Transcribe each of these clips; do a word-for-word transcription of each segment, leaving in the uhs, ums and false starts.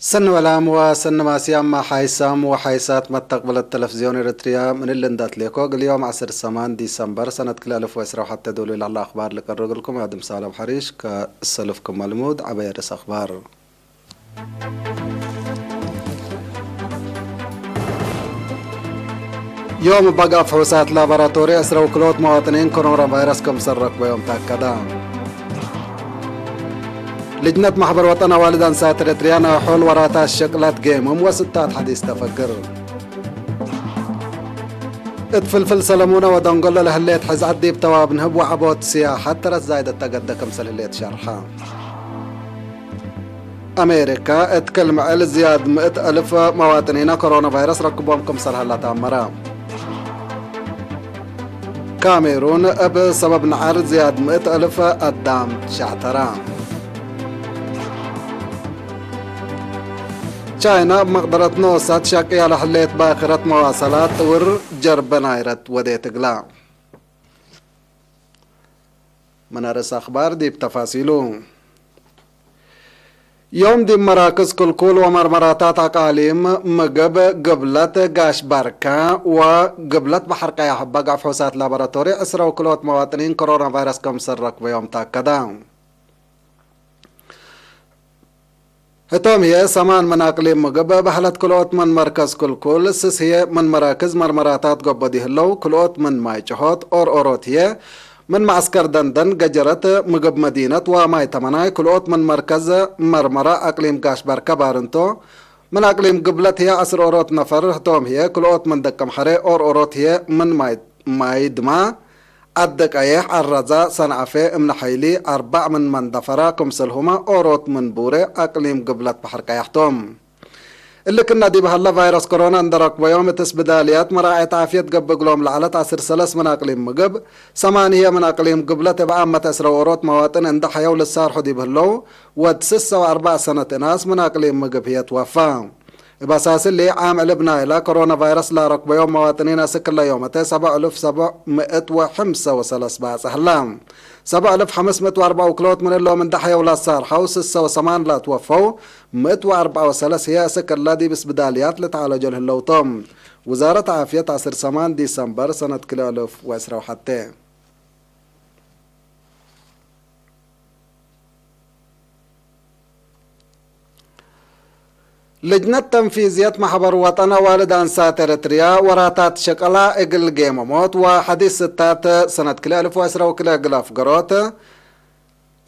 ሰኒ ወላም ወሰኒ ማስያም ሓይሳም ወሓይሳት መተቅብለት ተለፍዝዮን ኤረትርያ፣ ምን እሊ እንዳትሌኮ፣ እግል ዮም ዐስር ሰማን ዲሰምበር ሰነት ክልኤ አልፍ ወዕስራ ወሐቴ ዶሉ ለህለ አኽባር ልቀርብ እግልኩም። አድም ሳልም ሐሪሽ ከእሰልፍኩም መልሙድ ዐበየ ርእስ አኽባር። ዮም እብ አግኣብ ፍሑሳት ላቦራቶሪ ዕስረ ወክልኦት መዋጥኒን ኮሮና ቫይረስ ክምሰል ረክበዮም ተአከደ። ልጅነት ማሕበር ወጠን አዋልድ አንሳት ኤረትርያ ናይ ሖል ወራታት ሸቅላት ጌምም ወስታት ሐዲስ ተፈግር። እት ፍልፍል ሰለሙነ ወደንጎሎ ለህሌት ሕዝዐት ዲብ ተዋብ ንህብ ወዐቦት ስያሐት ተረት ዛይደት ተገደ ክምሰል ህሌት ሸርሐ። አሜሪካ፣ እት ክል ምዕል ዝያድ ምእት አልፍ መዋጥኒና ኮሮና ቫይረስ ረክቦም ክምሰል ሀላ ተአመረ። ካሜሩን፣ እብ ሰበብ ነዐር ዝያድ ምእት አልፍ አዳም ሸዕተረ። ቻይና፣ እብ መቅደረት ኖሳት ሸቅያ ለህሌት ባክረት መዋሰላት ጥውር ጀርበ ናይረት ወዴት እግላ። ምን አርእስ አኽባር ዲብ ተፋሲሉ። ዮም ዲብ መራክዝ ክልኩል ወመርመራታት አቃሊም ምግብ ግብለት ጋሽ ባርከ ወግብለት በሐር ቀያሕ እብ አግኣብ ፍሑሳት ላቦራቶሪ ዕስረ ወክልኦት መዋጥኒን ኮሮና ቫይረስ ክምሰል ረክበዮም ተአከደ። ህቶም ህዬ፣ ሰማን ምን አቅሊም ምግብ በህለት ክልኦት ምን መርከዝ ክልኩል፣ ስስ ህዬ ምን መራክዝ መርመራታት ገብኦ ዲህለው፣ ክልኦት ምን ማይ ጭሆት፣ ኦርኦሮት ህዬ ምን መዐስከር ደንደን ገጀረት፣ ምግብ መዲነት ወማይ ተመናይ፣ ክልኦት ምን መርከዝ መርመራ አቅሊም ጋሽ ባርከ ባርንቶ፣ ምን አቅሊም ግብለት ህዬ ዐስር ኦሮት ነፈር፣ ህቶም ህዬ ክልኦት ምን ደቅም ሐሬ ኦርኦሮት ህዬ ምን ማይ ማይ ድማ፣ ዐዲ ቀዬሕ፣ ዐረዛ፣ ሰንዐፌ፣ እምነ ሐይሊ፣ አርበዕ ምን መንደፈራ፣ ክምሰልሁመ ኦሮት ምን ቡሬ አቅሊም ግብለት በሐር ቀያሕ ቶም። እሊ ክእነ ዲብ ሀለ፣ ቫይረስ ኮሮና እንዴ ረክበዮም እት እስብዳልያት መራዐየት ዓፍየት ገብእ እግሎም ለዐለት ዐስር ሰለስ ምን አቅሊም ምግብ፣ ሰማንየ ምን አቅሊም ግብለት እብ አመት ዕስረ ኦሮት መዋጥን እንዴ ሐየው ልሳርሑ ዲብ ህለው፣ ወድ ስሰ ወአርበዕ ሰነት እናስ ምን አቅሊም ምግብ ህዬ ትወፋ። እብ አሳስ እሊ፣ ዓም ዕልብ ናይለ ኮሮና ቫይረስ ለረክበዮም መዋጥኒን አስክ ለዮመተ ሰብዕ እልፍ ሰብዕ ምእት ወሐምሰ ወሰለስ ባጽሕ ህላ። ሰብዕ እልፍ ሐምስ ምእት ወአርበዕ ወክልኦት ምን እሎም እንዴ ሐየው ለሳርሐው፣ ስሰ ወሰማን ለትወፈው፣ ምእት ወአርበዕ ወሰለስ ህዬ አስክ እለ ዲብ እስብዳልያት ልትዓለጆ ለህለው ቶም። ውዛረት ዓፍየት ዐስር ሰማን ዲሰምበር ሰነት ክልኤ እልፍ ወዕስራ ወሐቴ። ልጅነት ተንፊዝየት ማሕበር ወጠን አዋልድ አንሳት ኤረትርያ ወራታት ሸቀላ እግል ጌመሞት ወሐዲስ ስታት ሰነት ክልኤ እልፍ ወዕስራ ወክልኤ እግል አፍገሮት፣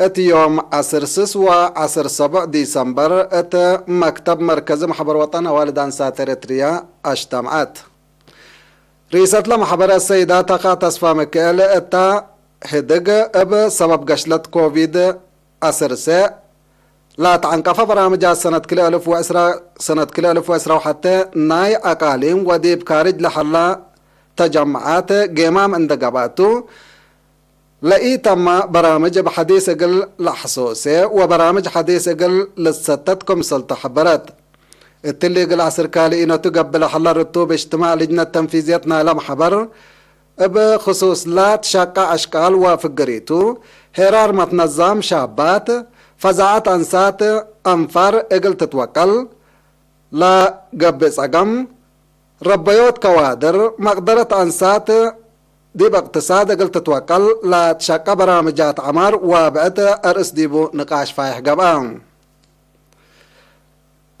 እት ዮም ዐስር ስስ ወዐስር ሰብዕ ዲሰምበር እት መክተብ መርከዚ ማሕበር ወጠን አዋልድ አንሳት ኤረትርያ አጅተምዐት። ርኢሰትለ ማሕበር አሰይዳ ተካ ተስፋ ምክኤል እታ ህድግ እብ ሰበብ ገሽለት ኮቪድ አስር ሰ ለአትዐንቀፈ በራምጃት ሰነት ክልኤ እልፍ ወዕስራ፣ ሰነት ክልኤ እልፍ ወዕስራ ወሐቴ ናይ አቃሊም ወዲብ ካርጅ ለሐላ ተጀምዓት ጌማም እንደ ገብአቱ፣ ለኢተመ በራምጅ እብ ሐዲስ እግል ለሐሶሴ ወበራምጅ ሐዲስ እግል ልትሰተት ክምሰልቱ ሐበረት። እትሊ እግል ዐስር ካልኢነቱ ገብእ ለሐለ ርቱብ እጅትማዕ ልጅነት ተንፊዝየት ናይለ መሕበር፣ እብ ክሱስ ላትሸቀ አሽቃል ወፍግሪቱ፣ ሄራር መትነዛም ሻባት፣ ፈዛዐት አንሳት አንፋር እግል ትትወቀል ለገብእ ጸገም፣ ረበዮት ከዋድር፣ መቅደረት አንሳት ዲብ እቅትሳድ እግል ትትወቀል ላትሸቀ በራምጃት ዐማር ወብዕድ አርእስ ዲቡ ንቃሽ ፋይሕ ገብአ።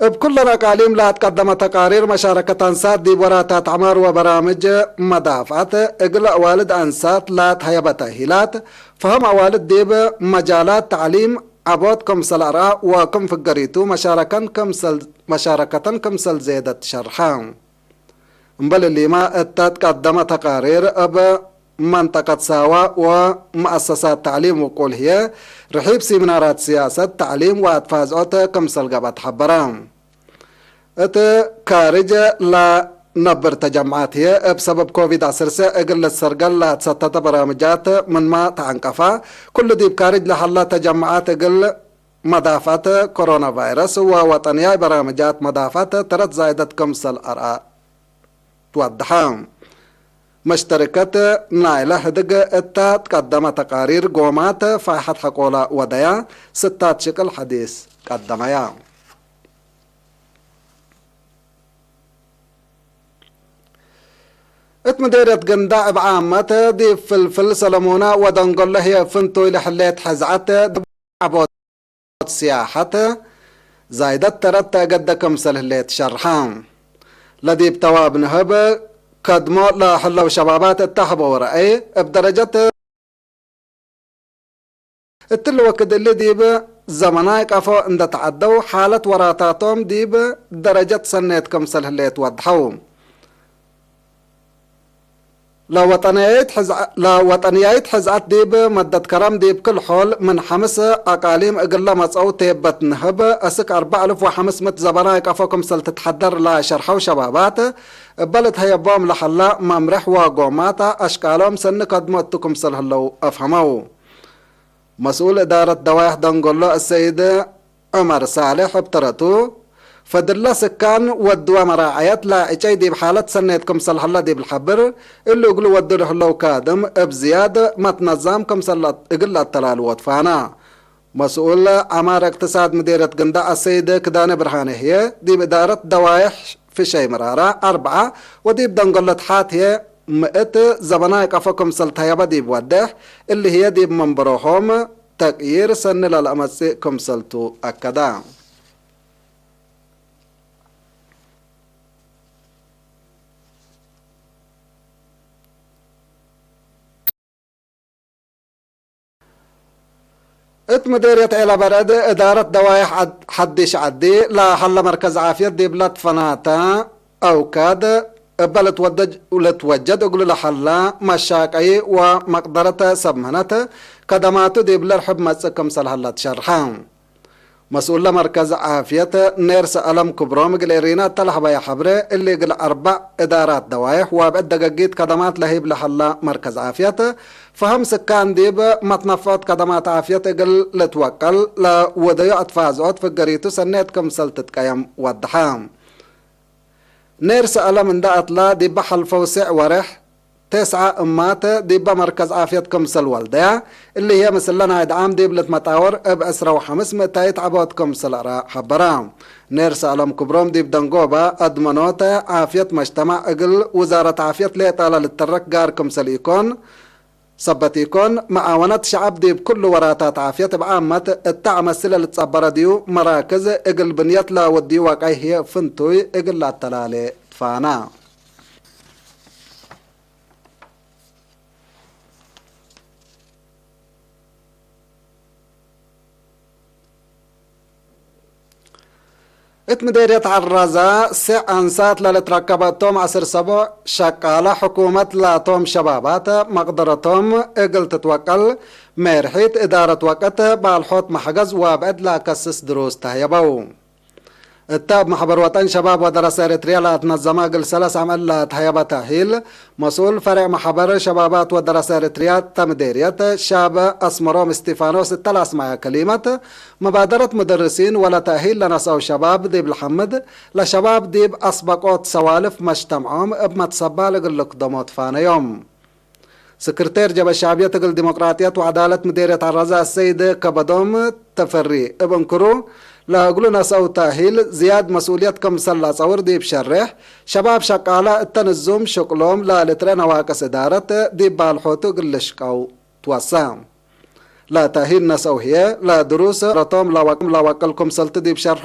እብ ኩለን አቃሊም ለአትቀደመ ተቃሪር፣ መሻረከት አንሳት ዲብ ወራታት ዐማር ወበራምጅ መዳፍዐት፣ እግል አዋልድ አንሳት ለአትሀየበ ተእሂላት፣ ፈሀም አዋልድ ዲብ መጃላት ተዕሊም ዐቦት ክምሰል አርአ ወክም ፍገሪቱ መሻረከን ክምሰል፣ መሻረከተን ክምሰል ዜደት ሸርሐ። እምበል እሊመ፣ እተ ትቀደመ ተቃሪር እብ መንጠቀት ሳዋ ወመአሰሳት ተዕሊም ውቁል ህዬ፣ ርሒብ ሲምናራት ስያሰት ተዕሊም ወአትፋዝዖት ክምሰል ገብአት ሐበረ። እት ካርጅ ለነብር ተጀምዓት ህዬ፣ እብ ሰበብ ኮቪድ ዐስር ሰ እግል ልትሰርገል ለአትሰተተ በራምጃት ምንመ ተዐንቀፈ፣ ኩሉ ዲብ ካርጅ ለሀለ ተጀምዓት እግል መዳፍዐት ኮሮና ቫይረስ ወወጠንያይ በራምጃት መዳፍዐት ተረት ዛይደት ክምሰል አርአ ትወደሐ። መሽተርከት ናይለ ህድግ እተ ትቀደመ ተቃሪር ጎማት ፋይሐት ሐቆለ ወደያ፣ ስታት ሽቅል ሐዲስ ቀደመያ። እት ምዴርየት ገንዳዕ እብ ዓመት ዲብ ፍልፍል ሰለሙነ ወደንጎሎ ህዬ ፍንቱይ ለህሌት ሕዝዐት ዐቦት ስያሐት ዛይደት ተረት ተአገደ ክምሰል ህሌት ሸርሐ። ለዲብ ተዋብ ንህብ ከድሞ ለህለው ሸባባት እተ ሀበው ረአይ እብ ደረጀት እትሊ ወክድ እሊ ዲብ ዘመናይ ቀፎ እንደ ተዐደው፣ ሓለት ወራታቶም ዲብ ደረጀት ሰኔት ክምሰል ህሌት ወድሐው። ለወጠንያይት ሕዝ-፣ ለወጠንያይት ሕዝአት ዲብ መደት ከረም ዲብ ክል ሖል ምን ሐምስ አቃሊም እግለ መጽአው ቴበት ንህብ እስክ አርበዕ አልፍ ወሐምስ ምእት ዘበናይ ቀፎ ክምሰል ትትሐደር ለሸርሐው ሸባባት፣ እበ ልትሀየቦም ለሀላ መምርሕ ወጎማት አሽቃሎም ሰኒ ከድሞ እቱ ክምሰል ህለው አፍሀመው። መስኡል እዳረት ደዋይሕ ደንጎሎ አሰይድ ዑመር ሳልሕ እብ ተረቱ፣ ፈድለ ስካን ወድወ መራዐየት ለዕጨይ ዲብ ሓለት ሰኔት ክምሰል ሀለ ዲብ ልሐብር፣ እሊ እግሉ ወዱ ለህለው ካድም እብ ዝያድ መትነዛም ክምሰል እግል ለአተላልዎ ትፋና። መስኡል ዐማር እቅትሳድ ምዴርየት ግንዳዕ አሰይድ ክዳነ ብርሃነ ህዬ፣ ዲብ እዳረት ደዋይሕ ፍሸይ ምራራ አርበዓ ወዲብ ደንጎሎ ተሓት ህዬ ምእት ዘበናይ ቀፎ ክምሰል ተህየበ ዲብ ወዴሕ፣ እሊ ህዬ ዲብ መንበሮሆም ተቅዪር ሰኒ ለለአመጽእ ክምሰልቱ አከዳ። እት ምዴርየት ዔለበርዕድ እዳረት ደዋይሕ ሐድ-፣ ሐዲሽ ዐዲ ለሀለ መርከዝ ዓፍየት ዲብለ ትፈናተ አውካድ እበ ልትወደጅ-፣ ልትወጀድ እግሉ ለሀለ መሻቀዪ ወመቅደረት ሰብ ምህነት ከደማቱ ዲብ ልርሕብ መጽእ ክምሰል ሀለ ትሸርሐ። መስኡል ለመርከዝ ዓፍየት ኔርስ አለም ክብሮም እግል ኤሪና እተ ለሀበየ ሐብሬ፣ እሊ እግል አርበዕ እዳራት ደዋይሕ ወብዕድ ደገጊት ከደማት ለህይብ ለሀላ መርከዝ ዓፍየት፣ ፈሀም ስካን ዲብ መትነፍዖት ከደማት ዓፍየት እግል ልትወቀል ለወደዩ አትፋዝዖት ፍገሪቱ ሰኔት ክምሰል ትትቀየም ወደሐ። ኔርስ አለም እንደ አትላ፣ ዲበ ሐልፈው ስዕ ወሬሕ ቴስዓ እማት ዲበ መርከዝ ዓፍየት ክምሰል ወልደያ፣ እሊ ህዬ ምስለ ናይ ደዓም ዲብ ልትመጣወር እብ ዕስረ ወሐምስ ምእታይት ዐቦት ክምሰል አራ ሐበራ። ኔርስ አለም ክብሮም ዲብ ደንጎበ አድመኖተ ዓፍየት መጅተማዕ እግል ውዛረት ዓፍየት ሌጠ ለልተረክ ጋር ክምሰል ኢኮን፣ ሰበት ኢኮን፣ መዓወነት ሸዐብ ዲብ ኩሉ ወራታት ዓፍየት እብ ዓመት እተ አመስለ ልትጸበረ ዲዩ መራክዝ እግል ብንየት ለወድዩ ዋቃይ ህዬ ፍንቱይ እግል ለአተላሌ ትፋና። እት ምዴርየት ዐራዛ፣ ስዕ አንሳት ለልትረከበ እቶም ዐስር ሰቦዕ ሸቃለ ሕኩመት ላቶም ሸባባት መቅደረቶም እግል ትትወቀል፣ ሜርሒት እዳረት ወቅት፣ ባልሖት መሕገዝ ወብዕድ ለአከስስ ድሩስ ተህየበው። እተ እብ መሕበር ወጠን ሸባብ ወደረሰ ኤረትርያ ለአትነዘመ እግል ሰለስ አምዕል ለተህየበ ተእሂል፣ መስኡል ፈሬዕ መሕበር ሸባባት ወደረሰ ኤረትርያ እተ ምዴርየት ሻብ አስመሮም እስቲፋኖስ እተ ለአስመዐ ከሊመት፣ መባደረት ሙደርሲን ወለተእሂል ለነስአው ሸባብ ዲብ ለሐምድ፣ ለሸባብ ዲብ አስበቆት ሰዋልፍ መጅተምዖም እብ መትሰባል እግል ልክደሞ ትፋነዮም። ስክርቴር ጀበ ሻብየት እግል ዲሞቅራጥየት ወዐዳለት ምዴርየት ዐራዛ አሰይድ ከበዶም ተፈሪ እብ እንክሩ፣ ለእግሉ ነስአው ተእሂል ዝያድ መስኡልየት ክምሰል ለአጸውር ዲብ ሸሬሕ፣ ሸባብ ሸቃለ እተ ንዙም ሽቅሎም ለልትረኤ ነዋቅስ እዳረት ዲብ ባልሖቱ እግል ልሽቀው ትወሰ። ለተእሂል ነስአው ህዬ፣ ለድሩስ ረቶም ለወቅም ለወቅል ክምሰልቱ ዲብ ሸርሖ፣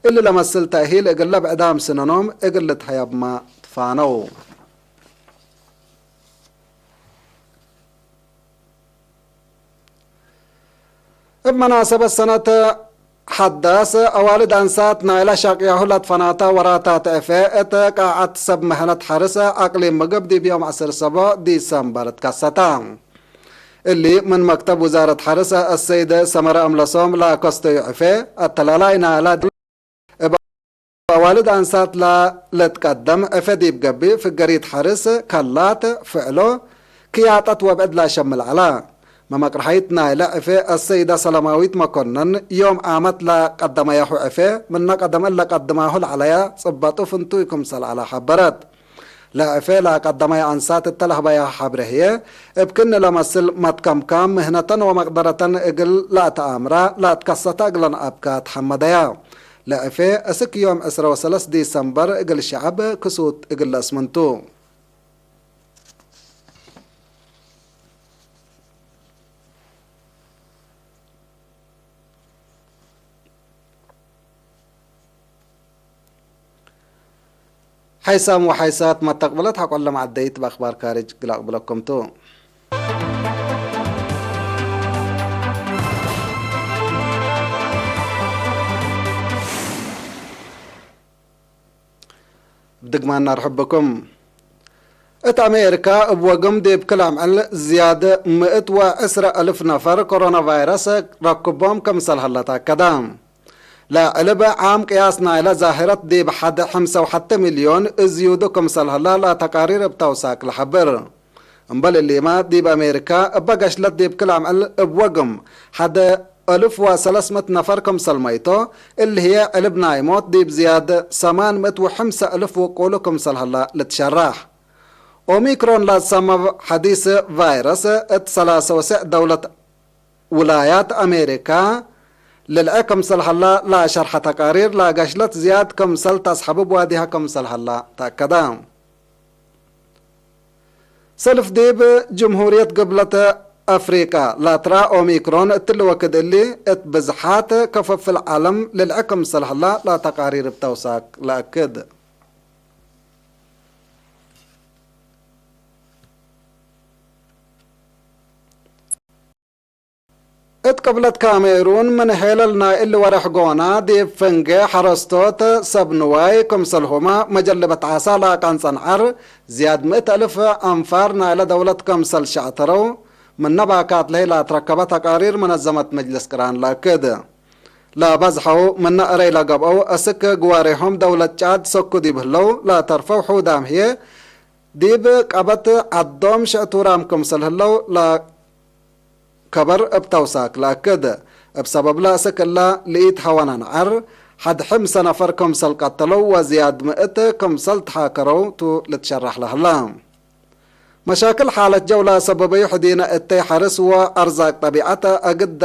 እሊ ለመስል ተእሂል እግለ ብዕዳም ስነኖም እግል ልትሀየብመ ትፋነው። እብ መናሰበት ሰነት ሐዳስ አዋልድ አንሳት ናይለ ሻቅያሁ ለትፈናተ ወራታት ዕፌ እት ቃዐት ሰብ ምህነት ሐርስ አቅሊም ምግብ ዲብ ዮም ዐስር ሰቦዕ ዲሰምበር ትከሰተ። እሊ ምን መክተብ ውዛረት ሐርስ አሰይድ ሰመረ አምለሶም ለከስተዩ ዕፌ፣ አተላላይ ናይለ እብ አዋልድ አንሳት ለልትቀደም ዕፌ ዲብ ገብእ፣ ፍገሪት ሐርስ፣ ከላት፣ ፍዕሎ፣ ክያጠት ወብዕድ ለአሸምል ዐለ። መመቅርሐይት ናይለ ዕፌ አሰይደ ሰለማዊት መኮነን፣ ዮም ዓመት ለቀደመያሁ ዕፌ፣ ምነ ቀደም እለ ቀድማሁ ለዐለየ ጽበጡ ፍንቱይ ክምሰል ዐለ ሐበረት። ለዕፌ ለአቀደመየ አንሳት እተ ለህበየ ሐብሬ ህዬ፣ እብ ክእኒ ለመስል መትከምካም ምህነተን ወመቅደረተን እግል ለአተአምራ ለአትከሰተ እግለን አብካ ተሐመደየ። ለዕፌ እስክ ዮም ዕስረ ወሰለስ ዲሰምበር እግል ሸዐብ ክሱት እግል ለአስምንቱ። ሓይሳም ወሓይሳት መተቅብለት ሐቆለ መዓደይት በአክባር ካርጅ ግላቅ ብለኩም ቱ። ብድግማን ነርሕብኩም። እት አሜሪካ እብ ወግም ዲብ ክል አምዕል ዝያድ ምእት ወዕስረ እልፍ ነፈር ኮሮና ቫይረስ ረክቦም ክምሰል ሀለ ተአከደ። ለዕልብ ዓም ቅያስ ናይለ ዛህረት ዲብ ሐድ ሕምሰ ወሐቴ ሚልዮን እዝዩዱ ክምሰል ሀለ ለተቃሪር እብ ተውሳክ ለሐብር። እምበል እሊመ፣ ዲብ አሜሪካ እበ ገሽለት ዲብ ክል አምዕል እብ ወግም ሐደ እልፍ ወሰለስ ምእት ነፈር ክምሰል መይቶ፣ እሊ ህዬ ዕልብ ናይ ሞት ዲብ ዝያድ ሰማን ምእት ወሐምሰ እልፍ ውቁሉ ክምሰል ሀለ ልትሸራሕ። ኦሚክሮን ለትሰመ ሐዲስ ቫይረስ እት ሰላሰ ወሰዕ ደውለት ውላያት አሜሪካ ልልዐ ክምሰል ሀለ ለሸርሐ ተቃሪር፣ ለገሽለት ዝያድ ክምሰል ተስሐብብ ዋዲሃ ክምሰል ሀለ ተአከደ። ሰልፍ ዲብ ጅምሁርየት ግብለት አፍሪቀ ለትረአ ኦሚክሮን እትሊ ወክድ እሊ፣ እት ብዝሓት ክፍፍል ዐለም ልልዐ ክምሰል ሀለ ለተቃሪር እብ ተውሳክ ለአክድ። እት ቅብለት ካሜሩን፣ ምን ሔለል ናይ እሊ ወሬሕ ጎና፣ ዲብ ፍንጌ ሐረስቶት ሰብ ንዋይ ክምሰልሁመ መጀልበት ዓሳ ለአቀንጸ ነዐር፣ ዝያድ ምእት አልፍ አንፋር ናይለ ደውለት ክምሰል ሸዕተረው፣ ምነ ባካት ለህይ ለአትረከበ ተቃሪር መነዘመት መጅልስ ቅራን ለአክድ። ለበዝሐው ምነ እረይ ለገብአው፣ አስክ ግዋሬሆም ደውለት ጫድ ሰኩ ዲብ ህለው፣ ለተርፈው ሑዳም ህዬ፣ ዲብ ቀበት ዐዶም ሽዕቱራም ክምሰል ህለው ለከበር እብ ተውሳክ ለአክድ። እብ ሰበብለ አስክ እለ ለኢትሀወነ ነዐር፣ ሐድ ሕምሰ ነፈር ክምሰል ቀተለው ወዝያድ ምእት ክምሰል ተሓከረው ቱ ልትሸራሕ ለህለ። መሻክል ሓለት ጀው ለሰበበዩ ሕዲነ እተይ ሐርስ ወአርዛቅ ጠቢዐት አግደ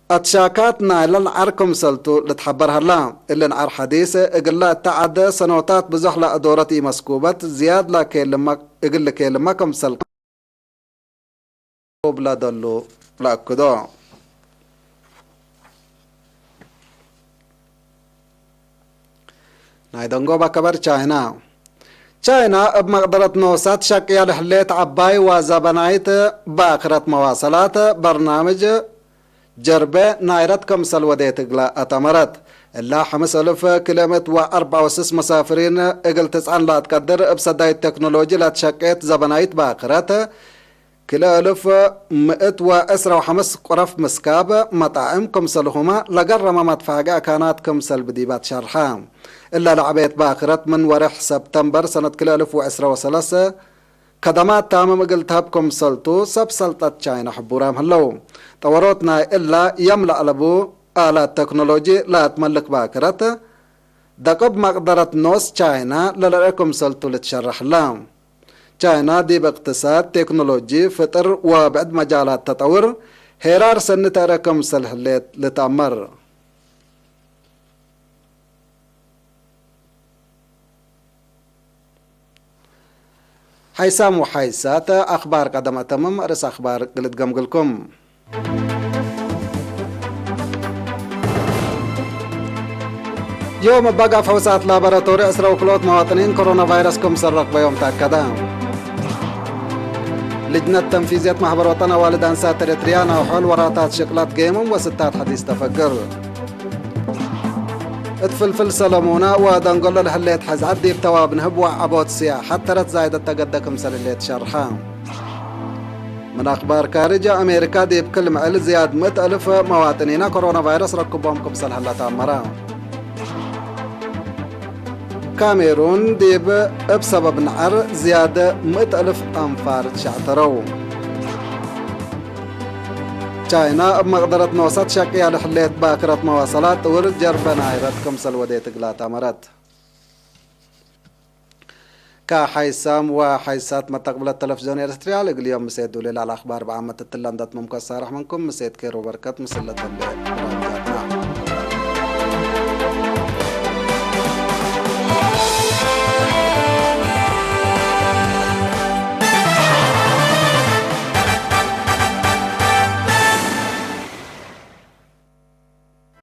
አትሻካት ናይለ ነዐር ክምሰል ቱ ልትሐበር ሀላ። እሊ ነዐር ሐዲስ እግለ እተ ዐድ ሰኖታት ብዞሕ ለአዶረት ኢመስኩበት ዝያድ ለኬልመ፣ እግል ልኬልመ ክምሰል ቁብ ለደሉ ለአክዶ። ናይ ደንጎበ ከበር ቻይና። ቻይና እብ መቅደረት ኖሳት ሸቅየ ለህሌት ዐባይ ወዘበናይት ባክረት መዋሰላት በርናምጅ ጀርቤ ናይረት ክምሰል ወዴት እግለ አተመረት። እላ ሐምስ እልፍ ክልኤ ምእት ወአርበዕ ወስስ መሳፍሪን እግል ትጽዐን ለአትቀድር እብ ሰዳይት ቴክኖሎጂ ለትሸቄት ዘበናይት ባክረት፣ ክልኤ እልፍ ምእት ወዕስረ ወሐምስ ቁረፍ ምስካብ መጣዕም ክምሰልሁመ ለገረመ መትፋገ አካናት ክምሰል ብዲባ ትሸርሐ። እለ ለዐቤት ባክረት ምን ወሬሕ ሰብተምበር ሰነት ክልኤ እልፍ ወዕስረ ወሰለሰ ከደማት ታምም እግል ተህብ ክምሰልቱ ሰብ ሰልጠት ቻይና ሕቡራም ህለው። ጠወሮት ናይ እለ የም ለአለቡ አላት ቴክኖሎጂ ለአትመልክ ባክረት፣ ደቅብ መቅደረት ኖስ ቻይና ለልርኤ ክምሰልቱ ልትሸረሕ ህለ። ቻይና ዲብ እቅትሳድ፣ ቴክኖሎጂ፣ ፍጥር ወብዕድ መጃላት ተጠውር ሄራር ሰኒ ተእረ ክምሰል ህሌት ልትአመር። ሓይሳም ወሓይሳት አኽባር ቀደም አተምም፣ ርእስ አኽባር እግል እትገምግልኩም። ዮም እበ ጋፍ ፈውሳት ላቦራቶሪ ዕስረ ወክልኦት መዋጥኒን ኮሮና ቫይረስ ክምሰል ረክበዮም ተአከደ። ልጅነት ተንፊዝየት ማሕበር ወጠን አዋልድ አንሳት ኤረትርያ ናው ሖል ወራታት ሽቅላት ገይምም ወስታት ሐዲስ ተፈግር። እት ፍልፍል ሰለሙነ ወደንገሎ ለህሌት ሕዝዐት ዲብ ተዋብ ንህብ ወዐቦት ስያሐት ተረት ዛይደት ተገደ ክምሰል ህሌት ሸርሐ። ምን አኽባር ካርጅ፣ አሜሪካ ዲብ ክል ምዕል ዝያድ ምእት አልፍ መዋጥኒና ኮሮና ቫይረስ ረክቦም ክምሰል ሀለ ተአመረ። ካሜሩን ዲብ እብ ሰበብ ነዐር ዝያድ ምእት አልፍ አንፋር ሸዕተረው። ቻይና እብ መቅደረት ኖሰት ሸቅያ ለህሌት ባክረት መዋሰላት ጥውር ጀርበ ናይረት ክምሰል ወዴት እግላ ተአመረት። ከሐይሳም ወሐይሳት መተቅብለት ተለፍዞን ኤረትርያ፣ ለእግል ዮም ምሴት ዱሌ ለአልአኽባር በአመት እትለ እንደ ትመምኮ ሳርሕ ምንኩም ምሴት ኬሮ በርከት ምስለ ተንቤ ፕሮግራምታትና።